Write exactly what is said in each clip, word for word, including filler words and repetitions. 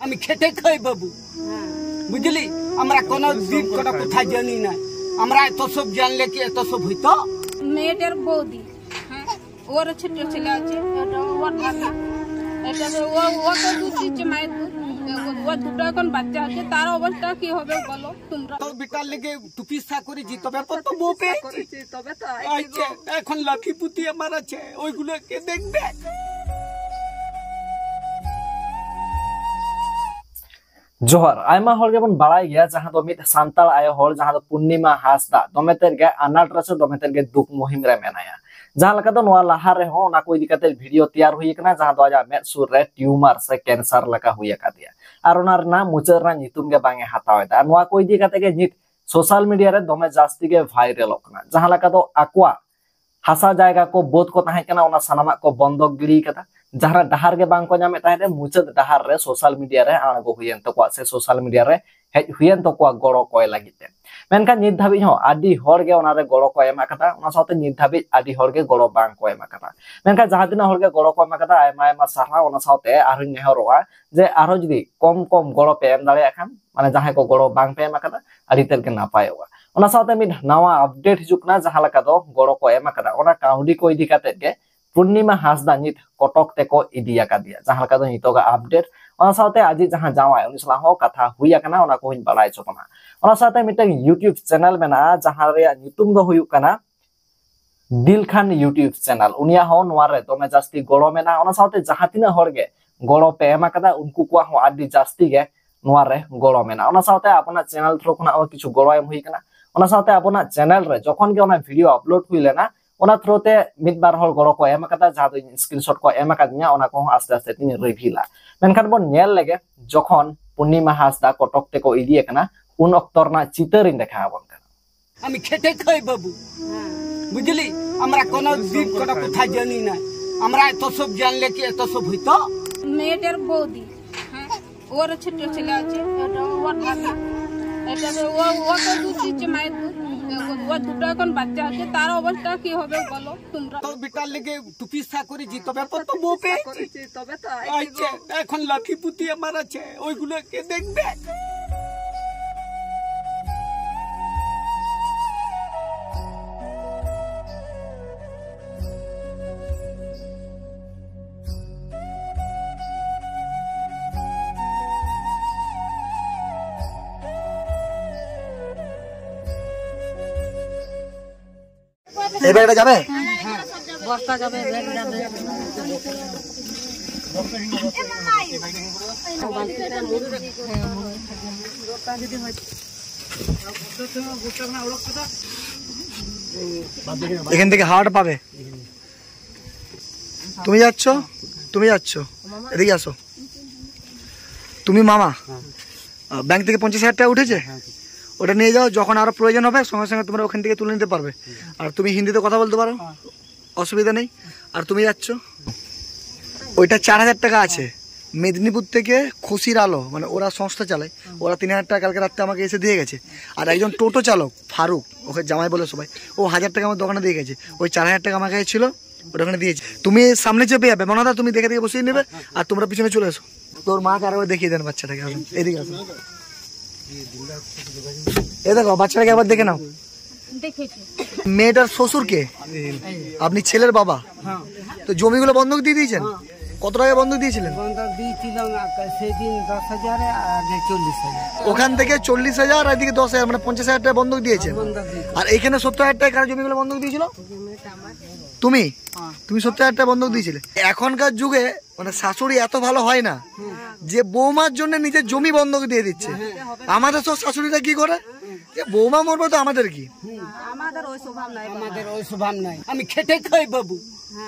আমি খেটে খাই বাবু, বুঝলি? আমরা কোনোদিন কোনো কথা জানি না। আমরা এত সব জানলে কি এত সব হইতো? মেয়েটার বৌদি, হ্যাঁ, ওর ছোট ছেলে আছে, এটা ওর ভাগনা। এটা তো ও, ও তো দুধ দিচ্ছে, মায়ের দুধ। ও দুটো এখন বাচ্চা হচ্ছে, তার অবস্থা কি হবে বলো তোমরা? তো বেটার লেগে টুপি সা করেছি, তবে তো বউ পেয়েছি। তবে তো আইছে। এখন লাঠি পুতিয়ে মারাচ্ছে, ওইগুলোকে দেখবে। ᱡᱚᱦᱟᱨ᱾ ᱟᱭᱢᱟ ᱦᱚᱲ ᱜᱮᱵᱚᱱ ᱵᱟᱲᱟᱭ ᱜᱮᱭᱟ, ᱡᱟᱦᱟᱸ ᱫᱚ ᱢᱤᱫ ᱥᱟᱱᱛᱟᱲ ᱟᱭᱳ ᱦᱚᱲ, ᱡᱟᱦᱟᱸ ᱫᱚ ᱯᱩᱨᱱᱤᱢᱟ ᱦᱟᱸᱥᱫᱟ, ᱫᱚᱢᱮ ᱛᱮᱫ ᱜᱮ ᱟᱱᱟᱴ ᱨᱮ ᱥᱮ ᱫᱚᱢᱮ ᱛᱮᱫ ᱜᱮ ᱫᱩᱠ ᱢᱩᱦᱤᱢ ᱨᱮ ᱢᱮᱱᱟᱭᱟ᱾ ᱡᱟᱦᱟᱸ ᱞᱮᱠᱟ ᱫᱚ ᱱᱚᱣᱟ ᱞᱟᱦᱟ ᱨᱮᱦᱚᱸ ᱚᱱᱟ ᱠᱚ ᱤᱫᱤ ᱠᱟᱛᱮ ᱵᱷᱤᱰᱤᱭᱳ ᱛᱮᱭᱟᱨ ᱦᱩᱭ ᱟᱠᱟᱱᱟ, ᱡᱟᱦᱟᱸ ᱫᱚ ᱟᱡᱟᱜ ᱢᱮᱫ ᱥᱩᱨ ᱨᱮ ᱴᱤᱭᱩᱢᱟᱨ ᱥᱮ ᱠᱮᱱᱥᱟᱨ ᱞᱮᱠᱟ ᱦᱩᱭ ᱟᱠᱟᱫᱮᱭᱟ, ᱟᱨ ᱚᱱᱟ ᱨᱮᱱᱟᱜ ᱢᱩᱪᱟᱹᱫ ᱨᱮᱱᱟᱜ ᱧᱩᱛᱩᱢ ᱜᱮ ᱵᱟᱝ ᱮ ᱦᱟᱛᱟᱣ ᱮᱫᱟ᱾ ᱟᱨ ᱱᱚᱣᱟ ᱠᱚ ᱤᱫᱤ ᱠᱟᱛᱮ ᱜᱮ ᱱᱤᱛ ᱥᱳᱥᱟᱞ ᱢᱤᱰᱤᱭᱟ ᱨᱮ ᱫᱚᱢᱮ ᱡᱟᱹᱥᱛᱤ ᱜᱮ ᱵᱷᱟᱭᱨᱟᱞᱚᱜ ᱠᱟᱱᱟ, ᱡᱟᱦᱟᱸ ᱞᱮᱠᱟ ᱫᱚ ᱟᱠᱚᱣᱟᱜ ᱦᱟᱥᱟ ᱡᱟᱭᱜᱟ ᱠᱚ, ᱵᱟᱹᱫᱽ ᱠᱚ ᱛᱟᱦᱮᱸ ᱠᱟᱱᱟ, ᱚᱱᱟ ᱥᱟᱱᱟᱢᱟᱜ ᱠᱚ ᱵᱚᱱᱫᱚᱠ ᱜᱤᱰᱤ ᱠᱟᱫᱟ᱾ ᱡᱟᱦᱟᱸ ᱨᱮ ᱰᱟᱦᱟᱨ ᱜᱮ ᱵᱟᱝ ᱠᱚ ᱧᱟᱢᱮᱫ ᱛᱟᱦᱮᱸᱫ, ᱢᱩᱪᱟᱹᱫ ᱰᱟᱦᱟᱨ ᱨᱮ ᱥᱳᱥᱟᱞ ᱢᱤᱰᱤᱭᱟ ᱨᱮ ᱟᱬᱜᱚ ᱦᱩᱭᱮᱱ ᱛᱟᱠᱚᱣᱟ ᱥᱮ ᱥᱳᱥᱟᱞ ᱢᱤᱰᱤᱭᱟ ᱨᱮ ᱦᱮᱡ ᱦᱩᱭᱮᱱ ᱛᱟᱠᱚᱣᱟ ᱜᱚᱲᱚ ᱠᱚᱭ ᱞᱟᱹᱜᱤᱫ ᱛᱮ᱾ ᱢᱮᱱᱠᱷᱟᱱ ᱱᱤᱛ ᱫᱷᱟᱹᱵᱤᱡ ᱦᱚᱸ ᱟᱹᱰᱤ ᱦᱚᱲ ᱜᱮ ᱚᱱᱟ ᱨᱮ ᱜᱚᱲᱚ ᱠᱚ ᱮᱢ ᱟᱠᱟᱫᱟ, ᱚᱱᱟ ᱥᱟᱶᱛᱮ ᱱᱤᱛ ᱫᱷᱟᱹᱵᱤᱡ ᱟᱹᱰᱤ ᱦᱚᱲ ᱜᱮ ᱜᱚᱲᱚ ᱵᱟᱝ ᱠᱚ ᱮᱢ ᱟᱠᱟᱫᱟ᱾ ᱢᱮᱱᱠᱷᱟᱱ ᱡᱟᱦᱟᱸ ᱛᱤᱱᱟᱹᱜ ᱦᱚᱲ ᱜᱮ ᱜᱚᱲᱚ ᱠᱚ ᱮᱢ ᱟᱠᱟᱫᱟ, ᱟᱭᱢᱟ ᱟᱭᱢᱟ ᱥᱟᱨᱦᱟᱣ᱾ ᱚᱱᱟ ᱥᱟᱶᱛᱮ ᱟᱨᱦᱚᱸᱧ ᱱᱮᱦᱚᱨᱚᱜᱼᱟ ᱡᱮ ᱟᱨᱦᱚᱸ ᱡᱩᱫᱤ ᱠᱚᱢ ᱠᱚᱢ ᱜᱚᱲᱚ ᱯᱮ ᱮᱢ ᱫᱟᱲᱮᱭᱟᱜ ᱠᱷᱟᱱ, ᱢᱟᱱᱮ ᱡᱟᱦᱟᱸᱭ ᱠᱚ ᱜᱚᱲᱚ ᱵᱟᱝ ᱯᱮ ᱮᱢ ᱟᱠᱟᱫᱟ, ᱟᱹᱰᱤ ᱛᱮᱫ ᱜᱮ ᱱᱟᱯᱟᱭᱚᱜᱼᱟ᱾ ᱚᱱᱟ ᱥᱟᱶᱛᱮ ᱢᱤᱫ ᱱᱟᱣᱟ ᱟᱯᱰᱮᱴ ᱦᱤᱡᱩᱜ ᱠᱟᱱᱟ, ᱡᱟᱦᱟᱸ ᱞᱮᱠᱟ ᱫᱚ ᱜᱚᱲᱚ ᱠᱚ ᱮᱢ ᱟᱠᱟᱫᱟ, ᱚᱱᱟ ᱠᱟᱹᱣᱰᱤ ᱠᱚ ᱤᱫᱤ ᱠᱟᱛᱮᱫ ᱜᱮ ᱯᱩᱨᱱᱤᱢᱟ ᱦᱟᱸᱥᱫᱟ ᱱᱤᱛ ᱠᱚᱴᱚᱠ ᱛᱮᱠᱚ ᱤᱫᱤ ᱟᱠᱟᱫᱮᱭᱟ, ᱡᱟᱦᱟᱸ ᱞᱮᱠᱟ ᱫᱚ ᱱᱤᱛᱚᱜᱟᱜ ᱟᱯᱰᱮᱴ᱾ ᱚᱱᱟ ᱥᱟᱶᱛᱮ ᱟᱡᱤᱡ ᱡᱟᱦᱟᱸ ᱡᱟᱶᱟᱭ, ᱩᱱᱤ ᱥᱟᱞᱟᱜ ᱦᱚᱸ ᱠᱟᱛᱷᱟ ᱦᱩᱭ ᱟᱠᱟᱱᱟ, ᱚᱱᱟ ᱠᱚᱦᱚᱸᱧ ᱵᱟᱲᱟᱭ ᱦᱚᱪᱚ ᱵᱚᱱᱟ᱾ ᱚᱱᱟ ᱥᱟᱶᱛᱮ ᱢᱤᱫᱴᱟᱝ YouTube ᱪᱮᱱᱮᱞ ᱢᱮᱱᱟᱜᱼᱟ, ᱡᱟᱦᱟᱸ ᱨᱮᱭᱟᱜ ᱧᱩᱛᱩᱢ ᱫᱚ ᱦᱩᱭᱩᱜ ᱠᱟᱱᱟ ᱫᱤᱞ ᱠᱷᱟᱱ YouTube ᱪᱮᱱᱮᱞ᱾ ᱩᱱᱤᱭᱟᱜ ᱦᱚᱸ ᱱᱚᱣᱟ ᱨᱮ ᱫᱚᱢᱮ ᱡᱟᱹᱥᱛᱤ ᱜᱚᱲᱚ ᱢᱮᱱᱟᱜᱼᱟ᱾ ᱚᱱᱟ ᱥᱟᱶᱛᱮ ᱡᱟᱦᱟᱸ ᱛᱤᱱᱟᱹᱜ ᱦᱚᱲ ᱜᱮ ᱜᱚᱲᱚ ᱯᱮ ᱮᱢ ᱟᱠᱟᱫᱟ, ᱩᱱᱠᱩ ᱠᱚᱣᱟᱜ ᱦᱚᱸ ᱟᱹᱰᱤ ᱡᱟᱹᱥᱛᱤ ᱜᱮ ᱱᱚᱣᱟ ᱨᱮ ᱜᱚᱲᱚ ᱢᱮᱱᱟᱜᱼᱟ᱾ ᱚᱱᱟ ᱥᱟᱶᱛᱮ ᱟᱵᱚᱱᱟᱜ ᱪᱮᱱᱮᱞ ᱛᱷᱨᱩ ᱠᱷᱚᱱᱟᱜ ᱦᱚᱸ ᱠᱤᱪᱷᱩ ᱜᱚᱲᱚ ᱮᱢ ᱦᱩᱭ ᱟᱠᱟᱱᱟ᱾ ᱚᱱᱟ ᱥᱟᱶᱛᱮ ᱟᱵᱚᱱᱟᱜ ᱪᱮᱱᱮᱞ ᱨᱮ ᱡᱚᱠᱷᱚᱱ ᱜᱮ ᱚᱱᱟ ᱵᱷᱤᱰᱤᱭᱳ ᱟᱯᱞᱳᱰ ᱦᱩᱭ ᱞᱮᱱᱟ, ᱚᱱᱟ ᱛᱷᱨᱩ ᱛᱮ ᱢᱤᱫ ᱵᱟᱨ ᱦᱚᱲ ᱜᱚᱲᱚ ᱠᱚ ᱮᱢ ᱟᱠᱟᱫᱟ, ᱡᱟᱦᱟᱸ ᱫᱚ ᱤᱧ ᱥᱠᱨᱤᱱᱥᱚᱴ ᱠᱚ ᱮᱢ ᱟᱠᱟᱫᱤᱧᱟ, ᱚᱱᱟ ᱠᱚᱦᱚᱸ ᱟᱥᱛᱮ ᱟᱥᱛᱮ ᱛᱤᱧ ᱨᱤᱵᱷᱤᱞᱟ᱾ ᱢᱮᱱᱠᱷᱟᱱ ᱵᱚᱱ ᱧᱮᱞ ᱞᱮᱜᱮ, ᱡᱚᱠᱷᱚᱱ ᱯᱩᱨᱱᱤᱢᱟ ᱦᱟᱸᱥᱫᱟ ᱠᱚᱴᱚᱠ ᱛᱮᱠᱚ ᱤᱫᱤᱭᱮ ᱠᱟᱱᱟ, ᱩᱱ ᱚᱠᱛᱚ ᱨᱮᱱᱟᱜ ᱪᱤᱛᱟᱹᱨ ᱤᱧ ᱫᱮᱠᱷᱟᱣ ᱟᱵᱚᱱ ᱠᱟᱱᱟ᱾ আমি খেটে খাই বাবু, বুঝলি? আমরা কোনোদিন কোনো কথা জানি না। আমরা এত সব জানলে কি এত সব হইতো? মেয়েটার বৌদি, হ্যাঁ, ওর ছোট ছেলে আছে, এটা ওর ভাগনা। এটা তো ও, ও তো দুধ দিচ্ছে, মায়ের দুধ। ও ওর দুটো এখন বাচ্চা হচ্ছে, তার অবস্থা কি হবে বলো তোমরা? তো বেটার লেগে টুপি সা করেছি, তবে তো তো বউ পেয়েছি। তবে তো আইছে। এখন লাঠি পুতিয়ে মারাছে, ওইগুলো কে দেখবে? এই ব্যাগটা যাবে? বস্তা যাবে, ব্যাগ যাবে। এখান থেকে হাওয়াটা পাবে। তুমি যাচ্ছ, তুমি যাচ্ছ, এদিকে আসো। তুমি মামা, ব্যাংক থেকে পঞ্চাশ হাজার টাকা উঠেছে, ওটা নিয়ে যাও। যখন আরো প্রয়োজন হবে, সঙ্গে সঙ্গে তোমরা ওখান থেকে তুলে নিতে পারবে। আর তুমি হিন্দিতে কথা বলতে পারো, অসুবিধা নেই। আর তুমি যাচ্ছ, ওইটা চার হাজার টাকা আছে। মেদিনীপুর থেকে খুশির আলো, মানে ওরা সংস্থা চালায়, ওরা তিন হাজার টাকা কালকে রাত্রে আমাকে এসে দিয়ে গেছে। আর একজন টোটো চালক ফারুক, ওকে জামাই বলে সবাই, ও হাজার টাকা আমার দোকানে দিয়ে গেছে। ওই চার হাজার টাকা আমার কাছে ছিল, ওটা ওখানে দিয়েছে। তুমি সামনে চেপে যাবে, মনাদা তুমি দেখে দেখে বসিয়ে নেবে, আর তোমরা পিছনে চলে এসো। তোর মাকে আরো দেখিয়ে দেন বাচ্চাটাকে, আসুন, এদিকে আসুন। এই দেখো, বাচ্চাটাকে আবার দেখে নাও। দেখেছি। মেয়েটার শ্বশুর কে? আপনি ছেলের বাবা? তো জমিগুলো বন্ধক দিয়ে দিয়েছেন? কত টাকা বন্ধক দিয়েছিলেন? বন্ধক দিয়েছিলাম, আর সেদিন দশ হাজার, আর আগে চল্লিশ হাজার। ওখান থেকে চল্লিশ হাজার আর এদিকে দশ হাজার, মানে পঞ্চাশ হাজার টাকা বন্ধক দিয়েছেন। বন্ধক দিয়েছি। আর এখানে সত্তর হাজার টাকা কার জমিগুলো বন্ধক দিয়েছিল? তুমি? তুমি সত্তর হাজার টাকা বন্ধক দিয়েছিলে। এখনকার যুগে মানে শাশুড়ি এত ভালো হয় না যে বৌমার জন্য নিজের জমি বন্ধক দিয়ে দিচ্ছে। আমাদের সব শাশুড়িরা কি করে, যে বৌমা মরবে তো আমাদের কি? আমাদের ওই স্বভাব নাই। আমাদের ওই স্বভাব নাই, আমি খেটে খাই বাবু।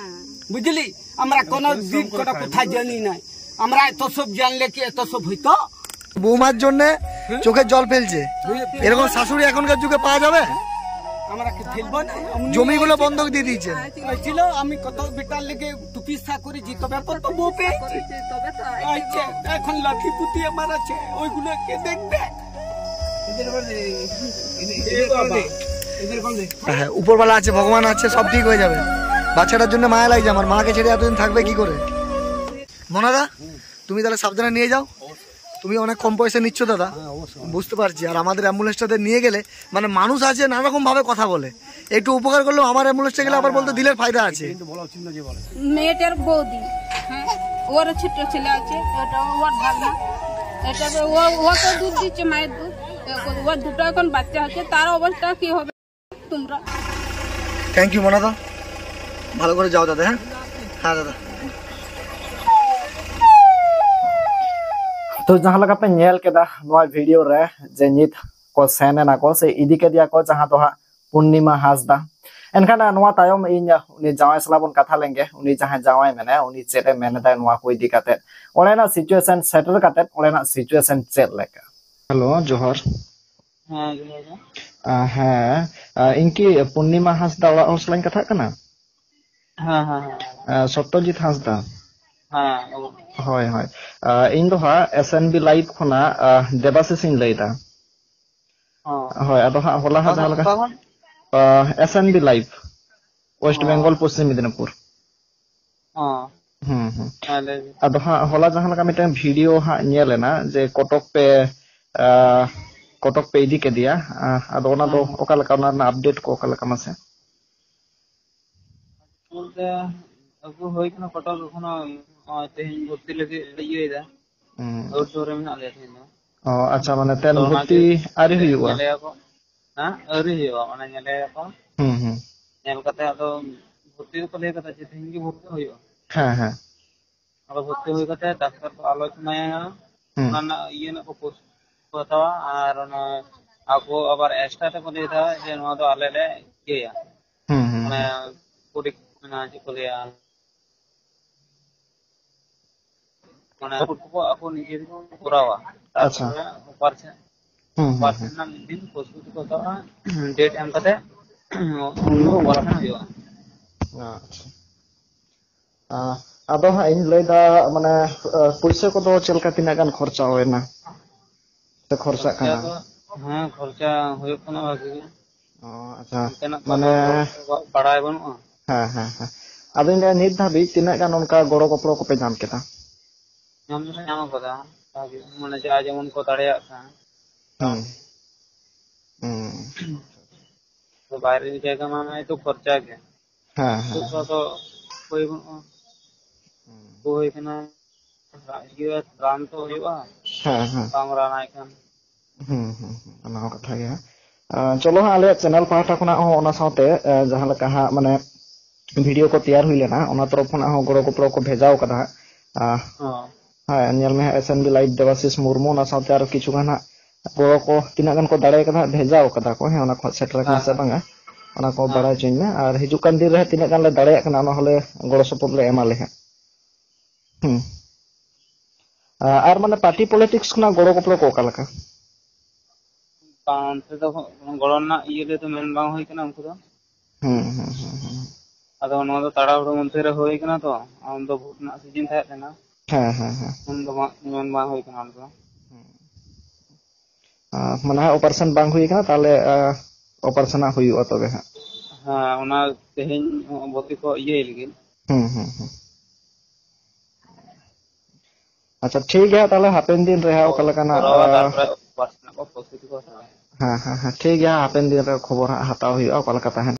বুঝলি, আমরা কোনো দিন কোনো কথা জানি নাই। আমরা এত সব জানলে কি এত সব হইতো? বৌমার জন্য চোখের জল ফেলছে, এরকম শাশুড়ি এখনকার যুগে পাওয়া যাবে? আমরা কি ফেলবো না? জমিগুলো বন্ধক দিয়ে দিয়েছে। ছিল, আমি কত বেটার লেগে টুপি সা করেছি, তবে কত বউ পেয়েছি। আচ্ছা, এখন লাঠি পুতিয়ে মারাচ্ছে, ওইগুলো কে দেখবে? এ বাবা। হ্যাঁ, উপরওয়ালা আছে, ভগবান আছে, সব ঠিক হয়ে যাবে। বাচ্চাটার জন্য মায়া লাগছে আমার, মাকে ছেড়ে এতদিন থাকবে কি করে? মনাদা, তুমি তাহলে সাবধানে নিয়ে যাও। তুমি অনেক কম পয়সা নিচ্ছ দাদা, বুঝতে পারছি। আর আমাদের অ্যাম্বুলেন্সটাতে নিয়ে গেলে, মানে, মানুষ আছে নানা রকম ভাবে কথা বলে, একটু উপকার করলেও আমার অ্যাম্বুলেন্সটা গেলে আবার বলতে দিলের ফায়দা আছে। মেয়েটার বৌদি, হ্যাঁ, ওর ছোট ছেলে আছে, ওটা ওর ভাগনা, এটা তো ও, ও তো দুধ দিচ্ছে, মায়ের দুধ। ওর দুটো এখন বাচ্চা হচ্ছে, তার অবস্থা কি হবে তোমরা? থ্যাংক ইউ মনাদা, ভালো করে যাও দাদা। হ্যাঁ, হ্যাঁ দাদা। ᱛᱚ ᱡᱟᱦᱟᱸ ᱞᱮᱠᱟ ᱯᱮ ᱧᱮᱞ ᱠᱮᱫᱟ ᱱᱚᱣᱟ ᱵᱷᱤᱰᱤᱭᱳ ᱨᱮ, ᱡᱮ ᱱᱤᱛ ᱠᱚ ᱥᱮᱱ ᱮᱱᱟ ᱠᱚ ᱥᱮ ᱤᱫᱤ ᱠᱮᱫᱮᱭᱟ ᱠᱚ ᱡᱟᱦᱟᱸ ᱫᱚ ᱦᱟᱸᱜ ᱯᱩᱨᱱᱤᱢᱟ ᱦᱟᱸᱥᱫᱟ᱾ ᱮᱱᱠᱷᱟᱱ ᱱᱚᱣᱟ ᱛᱟᱭᱚᱢ ᱤᱧ ᱩᱱᱤ ᱡᱟᱶᱟᱭ ᱥᱟᱞᱟᱜ ᱵᱚᱱ ᱠᱟᱛᱷᱟ ᱞᱮᱱᱜᱮ, ᱩᱱᱤ ᱡᱟᱦᱟᱸᱭ ᱡᱟᱶᱟᱭ ᱢᱮᱱᱟᱭᱟ ᱩᱱᱤ ᱪᱮᱫ ᱮ ᱢᱮᱱ ᱮᱫᱟᱭ ᱱᱚᱣᱟ ᱠᱚ ᱤᱫᱤ ᱠᱟᱛᱮ, ᱚᱸᱰᱮᱱᱟᱜ ᱥᱤᱪᱩᱭᱮᱥᱚᱱ ᱥᱮᱴᱮᱨ ᱠᱟᱛᱮ ᱚᱸᱰᱮᱱᱟᱜ ᱥᱤᱪᱩᱭᱮᱥᱚᱱ ᱪᱮᱫ ᱞᱮᱠᱟ? ᱦᱮᱞᱳ, ᱡᱚᱦᱟᱨ᱾ ᱦᱮᱸ, ᱡᱚᱦᱟᱨ ᱜᱮ᱾ ᱟ, ᱦᱮᱸ, ᱟ, ᱤᱧ ᱠᱤ ᱯᱩᱨᱱᱤᱢᱟ ᱦᱟᱸᱥᱫᱟ ᱚᱲᱟᱜ ᱦᱚᱲ ᱥᱟᱞᱟᱜ ᱤᱧ ᱠᱟᱛᱷᱟᱜ ᱠᱟᱱᱟ? ᱦᱮᱸ, ᱦᱮᱸ, ᱦᱮᱸ᱾ ᱟ, ᱥᱚᱛᱛᱚᱡᱤᱛ ᱦᱟᱸᱥᱫᱟ᱾ ᱦᱮᱸ, ᱚᱵᱚᱥᱥᱳᱭ᱾ ᱦᱳᱭ, ᱦᱳᱭ᱾ ᱟ, ᱤᱧ ᱫᱚ ᱦᱟᱸᱜ ᱮᱥ ᱮᱱ ᱵᱤ ᱞᱟᱭᱤᱵᱷ ᱠᱷᱚᱱᱟᱜ, ᱟ, ᱫᱮᱵᱟᱥᱤᱥ ᱤᱧ ᱞᱟᱹᱭᱫᱟ᱾ ᱦᱚᱸ᱾ ᱦᱳᱭ, ᱟᱫᱚ ᱦᱟᱸᱜ ᱦᱚᱞᱟ ᱚᱠᱟ ᱦᱟᱸᱜ ᱡᱟᱦᱟᱸ ᱠᱷᱚᱱ, ᱞᱮᱠᱟ, ᱚᱠᱟ ᱠᱷᱚᱱ? ᱟ, S N B live, West ᱚ᱾ ᱵᱮᱝᱜᱚᱞ, ᱯᱚᱥᱪᱤᱢ ᱢᱮᱫᱤᱱᱤᱯᱩᱨ᱾ ᱚ᱾ ᱦᱩᱸ, ᱦᱩᱸ᱾ ᱦᱮᱸ, ᱞᱟᱹᱭ ᱵᱤᱱ᱾ ᱟᱫᱚ ᱦᱟᱸᱜ ᱦᱚᱞᱟ ᱡᱟᱦᱟᱸ ᱞᱮᱠᱟ ᱢᱤᱫᱴᱟᱝ ᱵᱷᱤᱰᱤᱭᱳ ᱦᱟᱸᱜ ᱧᱮᱞ ᱮᱱᱟ ᱡᱮ ᱠᱚᱴᱚᱠ ᱯᱮ, ᱟ, ᱠᱚᱴᱚᱠ ᱯᱮ ᱤᱫᱤ ᱠᱮᱫᱮᱭᱟ, ᱟ, ᱟᱫᱚ ᱚᱱᱟ ᱫᱚ ᱦᱩᱸ, ᱦᱩᱸ᱾ ᱚᱠᱟ ᱞᱮᱠᱟ, ᱚᱱᱟ ᱨᱮᱱᱟᱜ ᱟᱯᱰᱮᱴ ᱠᱚ ᱚᱠᱟ ᱞᱮᱠᱟ ᱢᱟᱥᱮ? ᱵᱚᱞᱛᱮ ᱟᱹᱜᱩ ᱦᱩᱭ ᱠᱟᱱᱟ ᱠᱚᱴᱚᱠ, ᱮᱠᱷᱚᱱᱳ ᱱᱚᱜᱼᱚᱭ ᱛᱮᱦᱮᱧ ᱵᱷᱚᱨᱛᱤ ᱞᱟᱹᱜᱤᱫ ᱞᱮ ᱤᱭᱟᱹᱭᱮᱫᱟ᱾ ᱦᱩᱸ᱾ ᱟᱣᱩᱴᱰᱳᱨ ᱨᱮ ᱢᱮᱱᱟᱜ ᱞᱮᱭᱟ ᱛᱮᱦᱮᱧ ᱫᱚ᱾ ᱚ, ᱟᱪᱪᱷᱟ, ᱢᱟᱱᱮ ᱛᱮᱱ ᱛᱚ ᱵᱷᱚᱨᱛᱤ ᱚᱱᱟᱜᱮ ᱟᱹᱣᱨᱤ ᱦᱩᱭᱩᱜᱼᱟ? ᱧᱮᱞᱮᱭᱟᱠᱚ᱾ ᱦᱮᱸ, ᱟᱹᱣᱨᱤ ᱦᱩᱭᱩᱜᱼᱟ, ᱚᱱᱟ ᱧᱮᱞᱮᱭᱟᱠᱚ᱾ ᱦᱩᱸ, ᱦᱩᱸ᱾ ᱧᱮᱞ ᱠᱟᱛᱮ ᱟᱫᱚ ᱵᱷᱚᱨᱛᱤ ᱫᱚᱠᱚ ᱞᱟᱹᱭ ᱠᱟᱫᱟ ᱡᱮ ᱛᱮᱦᱮᱧ ᱜᱮ ᱵᱷᱚᱨᱛᱤ ᱦᱩᱭᱩᱜᱼᱟ᱾ ᱦᱮᱸ, ᱦᱮᱸ᱾ ᱟᱫᱚ ᱵᱷᱚᱨᱛᱤ ᱦᱩᱭ ᱠᱟᱛᱮ ᱰᱟᱠᱛᱟᱨ ᱠᱚ ᱟᱞᱳᱪᱚᱱᱟᱭᱟ, ᱦᱩᱸ᱾ ᱚᱱᱟ ᱨᱮᱱᱟᱜ ᱤᱭᱟᱹ ᱨᱮᱱᱟᱜ ᱠᱚ ᱯᱳᱥᱴ ᱠᱚ ᱦᱟᱛᱟᱣᱟ, ᱟᱨ ᱚᱱᱟ ᱟᱠᱚ ᱟᱵᱟᱨ ᱮᱠᱥᱴᱨᱟ ᱛᱮᱠᱚ ᱞᱟᱹᱭ ᱫᱟ ᱡᱮ ᱱᱚᱣᱟ ᱫᱚ ᱟᱞᱮ ᱞᱮ ᱤᱭᱟᱹᱭᱟ, ᱦᱩᱸ, ᱦᱩᱸ, ᱢᱟᱱᱮ ᱦᱩᱸ᱾ ᱯᱚᱨᱤ-, ᱢᱟᱱᱮ ᱪᱮᱫ ᱠᱚ ᱞᱟᱹᱭᱟ, ᱢᱟᱱᱮ ᱨᱤᱯᱳᱨᱴ ᱠᱚ ᱟᱠᱚ ᱱᱤᱡᱮ ᱛᱮᱠᱚ ᱠᱚᱨᱟᱣᱟ᱾ ᱟᱪᱪᱷᱟ᱾ ᱛᱟᱨᱯᱚᱨᱮ ᱚᱯᱟᱨᱮᱥᱚᱱ, ᱦᱩᱸ, ᱦᱩᱸ, ᱚᱯᱟᱨᱮᱥᱚᱱ ᱦᱩᱸ᱾ ᱨᱮᱱᱟᱜ ᱢᱤᱫ ᱫᱤᱱ ᱯᱨᱚᱥᱛᱩᱛᱤ ᱠᱚ ᱦᱟᱛᱟᱣᱟ, ᱰᱮᱴ ᱮᱢ ᱠᱟᱛᱮ ᱩᱱ ᱫᱚ ᱚᱯᱟᱨᱮᱥᱚᱱ ᱦᱩᱭᱩᱜᱼᱟ᱾ ᱟᱪᱪᱷᱟ᱾ ᱟ, ᱟᱫᱚ ᱦᱟᱸᱜ ᱤᱧ ᱞᱟᱹᱭᱫᱟ, ᱢᱟᱱᱮ, ᱟ, ᱯᱩᱭᱥᱟᱹ ᱠᱚᱫᱚ ᱪᱮᱫ ᱞᱮᱠᱟ, ᱛᱤᱱᱟᱹᱜ ᱜᱟᱱ ᱠᱷᱚᱨᱪᱟ ᱦᱩᱭᱱᱟ ᱥᱮ ᱠᱷᱚᱨᱪᱟᱜ ᱠᱷᱚᱨᱪᱟ ᱠᱟᱱᱟ? ᱫᱚ, ᱦᱮᱸ, ᱠᱷᱚᱨᱪᱟ ᱦᱩᱭᱩᱜ ᱠᱟᱱᱟ ᱵᱷᱟᱜᱤ ᱜᱮ᱾ ᱚ, ᱟᱪᱪᱷᱟ᱾ ᱚᱱᱛᱮᱱᱟᱜ ᱢᱟᱱᱮ ᱫᱚ ᱵᱟᱲᱟᱭ ᱵᱟᱹᱱᱩᱜᱼᱟ᱾ ᱦᱮᱸ, ᱦᱮᱸ, ᱦᱮᱸ᱾ ᱟᱫᱚᱧ ᱞᱟᱹᱭᱟ, ᱱᱤᱛ ᱫᱷᱟᱹᱵᱤᱡ ᱛᱤᱱᱟᱹᱜ ᱜᱟᱱ ᱚᱱᱠᱟ ᱜᱚᱲᱚ ᱜᱚᱯᱚᱲᱚ ᱠᱚᱯᱮ ᱧᱟᱢ ᱠᱮᱫᱟ? ᱧᱟᱢ ᱫᱚᱞᱮ ᱧᱟᱢ ᱟᱠᱟᱫᱟ, ᱢᱟᱱᱮ, ᱡᱟ ᱡᱮᱢᱚᱱ ᱠᱚ ᱫᱟᱲᱮᱭᱟᱜ ᱠᱟᱱ᱾ ᱦᱩᱸ᱾ ᱦᱩᱸ᱾ ᱛᱚ, ᱵᱟᱭᱨᱮ ᱡᱟᱭᱜᱟ ᱢᱟ ᱱᱚᱜᱼᱚᱭ ᱛᱚ ᱠᱷᱚᱨᱪᱟ ᱜᱮ᱾ ᱦᱮᱸ, ᱦᱮᱸ, ᱱᱤᱛᱚᱜ ᱫᱚ ᱦᱮᱸ᱾ ᱟᱫᱚ ᱩᱯᱟᱹᱭ ᱵᱟᱹᱱᱩᱜᱼᱟ᱾ ᱦᱩᱸ᱾ ᱨᱩᱣᱟᱹ ᱦᱩᱭ ᱠᱟᱱᱟ, ᱨᱟ-, ᱤᱭᱟᱹ, ᱨᱟᱱ ᱛᱚ ᱦᱩᱭᱩᱜᱼᱟ᱾ ᱦᱮᱸ, ᱦᱮᱸ᱾ ᱵᱟᱢ ᱨᱟᱱ ᱟᱭ ᱠᱷᱟᱱ᱾ ᱦᱩᱸ, ᱦᱩᱸ, ᱦᱩᱸ, ᱚᱱᱟ ᱦᱚᱸ ᱠᱟᱛᱷᱟ ᱜᱮ ᱦᱟᱸᱜ᱾ ᱟᱸ, ᱪᱚᱞᱚ ᱦᱟᱸᱜ, ᱟᱞᱮᱭᱟᱜ channel ᱯᱟᱦᱴᱟ ᱠᱷᱚᱱᱟᱜ ᱦᱚᱸ ᱚᱱᱟ ᱥᱟᱶᱛᱮ, ᱮ, ᱡᱟᱦᱟᱸ ᱞᱮᱠᱟ ᱦᱟᱸᱜ, ᱢᱟᱱᱮ, video ᱠᱚ ᱛᱮᱭᱟᱨ ᱦᱩᱭ ᱞᱮᱱᱟ, ᱚᱱᱟ ᱛᱚᱨᱚᱯ ᱠᱷᱚᱱᱟᱜ ᱦᱚᱸ ᱜᱚᱲᱚ ᱜᱚᱯᱚᱲᱚ ᱠᱚ ᱵᱷᱮᱡᱟᱣ ᱠᱟᱫᱟ ᱦᱟᱸᱜ᱾ ᱟᱸ, ᱦᱚᱸ᱾ ᱦᱮᱸ, ᱧᱮᱞ ᱢᱮ ᱦᱟᱸᱜ, S N B Live Debasish Murmu, ᱚᱱᱟ ᱥᱟᱶᱛᱮ ᱟᱨᱚ ᱠᱤᱪᱷᱩ ᱜᱟᱱ ᱦᱟᱸᱜ ᱜᱚᱲᱚ ᱠᱚ ᱛᱤᱱᱟᱹᱜ ᱜᱟᱱ ᱠᱚ ᱫᱟᱲᱮ ᱠᱟᱫᱟ ᱦᱟᱸᱜ, ᱵᱷᱮᱡᱟᱣ ᱠᱟᱫᱟ ᱠᱚ᱾ ᱦᱮᱸ, ᱚᱱᱟ ᱠᱚ ᱦᱟᱸᱜ ᱥᱮᱴᱮᱨ ᱟᱠᱟᱱᱟ ᱦᱮᱸ, ᱥᱮ ᱦᱮᱸ᱾ ᱵᱟᱝᱟ, ᱚᱱᱟ ᱠᱚ ᱦᱮᱸ᱾ ᱵᱟᱲᱟᱭ ᱦᱚᱪᱚᱧ ᱢᱮ᱾ ᱟᱨ ᱦᱤᱡᱩᱜ ᱠᱟᱱ ᱫᱤᱱ ᱨᱮ ᱦᱟᱸᱜ ᱛᱤᱱᱟᱹᱜ ᱜᱟᱱ ᱞᱮ ᱫᱟᱲᱮᱭᱟᱜ ᱠᱟᱱᱟ, ᱚᱱᱟ ᱦᱚᱸᱞᱮ ᱜᱚᱲᱚ ᱥᱚᱯᱚᱦᱚᱫ ᱞᱮ ᱮᱢᱟ ᱞᱮ ᱦᱟᱸᱜ᱾ ᱦᱩᱸ᱾ ᱟ-, ᱟᱨ ᱢᱟᱱᱮ party politics ᱠᱷᱚᱱᱟᱜ ᱜᱚᱲᱚ ᱜᱚᱯᱚᱲᱚ ᱠᱚ ᱚᱠᱟ ᱞᱮᱠᱟ? ᱵᱟᱝ, ᱚᱱᱛᱮ ᱫᱚ ᱜᱚᱲᱚ ᱨᱮᱱᱟᱜ ᱤᱭᱟᱹ ᱨᱮᱫᱚ ᱢᱮᱱ ᱵᱟᱝ ᱦᱩᱭ ᱠᱟᱱᱟ ᱩᱱᱠᱩ ᱫᱚ᱾ ᱦᱩᱸ, ᱦᱩᱸ, ᱦᱩᱸ, ᱦᱩᱸ᱾ ᱟᱫᱚ ᱱᱚᱣᱟ ᱫᱚ ᱛᱟᱲᱟᱦᱩᱲᱳ ᱢᱚᱫᱽᱫᱷᱮ ᱨᱮ ᱦᱩᱭ ᱠᱟᱱᱟ ᱛᱚ, ᱩᱱ ᱫᱚ ᱵᱷᱳᱴ ᱨᱮᱱᱟᱜ ᱥᱤᱡᱤᱱ ᱛᱟᱦᱮᱸ ᱠᱟᱱᱟ᱾ ᱦᱮᱸ, ᱦᱮᱸ, ᱦᱮᱸ᱾ ᱩᱱ ᱫᱚ ᱢᱟ-, ᱢᱮᱱ ᱵᱟᱝ ᱦᱩᱭ ᱠᱟᱱᱟ ᱚᱸᱰᱮ ᱫᱚ᱾ ᱦᱩᱸ᱾ ᱟ, ᱢᱟᱱᱮ ᱦᱟᱸᱜ operation ᱵᱟᱝ ᱦᱩᱭ ᱠᱟᱱᱟ, ᱛᱟᱦᱞᱮ, ᱟ, operation ᱦᱟᱸᱜ ᱦᱩᱭᱩᱜᱼᱟ ᱛᱚᱵᱮ ᱦᱟᱸᱜ᱾ ᱦᱮᱸ, ᱚᱱᱟ ᱛᱮᱦᱮᱧ ᱵᱷᱚᱨᱛᱤ ᱠᱚ ᱤᱭᱟᱹᱭ ᱞᱟᱹᱜᱤᱫ᱾ ᱦᱩᱸ, ᱦᱩᱸ, ᱦᱩᱸ᱾ ᱟᱪᱪᱷᱟ, ᱴᱷᱤᱠ ᱜᱮᱭᱟ, ᱛᱟᱦᱞᱮ ᱦᱟᱯᱮᱱ ᱫᱤᱱ ᱨᱮ ᱦᱟᱸᱜ ᱚᱠᱟ ᱞᱮᱠᱟᱱᱟᱜ, ᱠᱚᱨᱟᱣᱟ, ᱟ, ᱛᱟᱨᱯᱚᱨᱮ operation ᱨᱮᱱᱟᱜ ᱠᱚ ᱯᱨᱚᱥᱛᱩᱛᱤ ᱠᱚ ᱦᱟᱛᱟᱣᱟ᱾ ᱦᱮᱸ, ᱦᱮᱸ, ᱦᱮᱸ, ᱴᱷᱤᱠ ᱜᱮᱭᱟ, ᱦᱟᱯᱮᱱ ᱫᱤᱱ ᱨᱮ ᱠᱷᱚᱵᱚᱨ ᱦᱟᱸᱜ ᱦᱟᱛᱟᱣ ᱦᱩᱭᱩᱜᱼᱟ, ᱚᱠᱟ ᱞᱮᱠᱟ ᱛᱟᱦᱮᱱ᱾